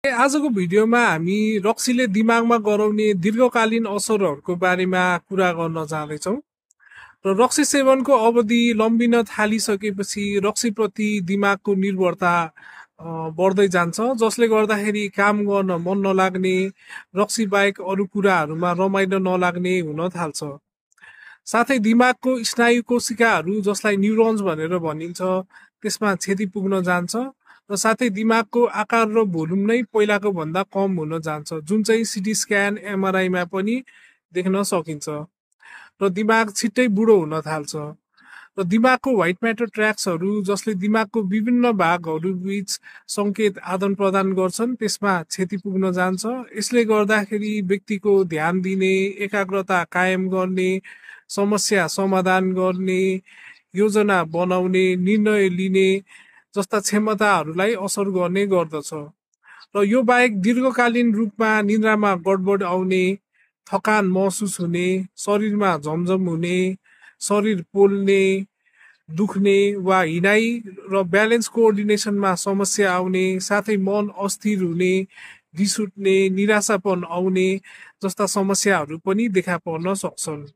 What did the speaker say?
आजको भिडियोमा हामी रक्सीले दिमागमा गराउने दीर्घकालीन असरहरूको बारेमा कुरा गर्न जाँदैछौँ र रक्सी सेवनको अवधि लम्बिन थालिसकेपछि रक्सीप्रति दिमागको निर्भरता बढ्दै जान्छ, जसले गर्दाखेरि काम गर्न मन नलाग्ने, रक्सी बाहेक अरू कुराहरूमा रमाइलो नलाग्ने हुन थाल्छ। साथै दिमागको स्नायु कोशिकाहरू, जसलाई न्युरोन्स भनेर भनिन्छ, त्यसमा क्षति पुग्न जान्छ र साथै दिमागको आकार र भोल्युम नै पहिलाको भन्दा कम हुन जान्छ, जुन चाहिँ सिटी स्क्यान एमआरआईमा पनि देख्न सकिन्छ र दिमाग छिट्टै बुढो हुन थाल्छ। र दिमागको व्हाइट म्याटर ट्र्याक्सहरू, जसले दिमागको विभिन्न भागहरू बीच सङ्केत आदान प्रदान गर्छन्, त्यसमा क्षति पुग्न जान्छ। यसले गर्दाखेरि व्यक्तिको ध्यान दिने, एकाग्रता कायम गर्ने, समस्या समाधान गर्ने, योजना बनाउने, निर्णय लिने जस्ता क्षमताहरूलाई असर गर्ने गर्दछ। र यो बाहेक दीर्घकालीन रूपमा निद्रामा गडबड आउने, थकान महसुस हुने, शरीरमा झमझम हुने, शरीर पोल्ने, दुख्ने वा हिँडाइ र ब्यालेन्स कोअर्डिनेसनमा समस्या आउने, साथै मन अस्थिर हुने, रिस उठ्ने, निराशापन आउने जस्ता समस्याहरू पनि देखा पर्न सक्छन्।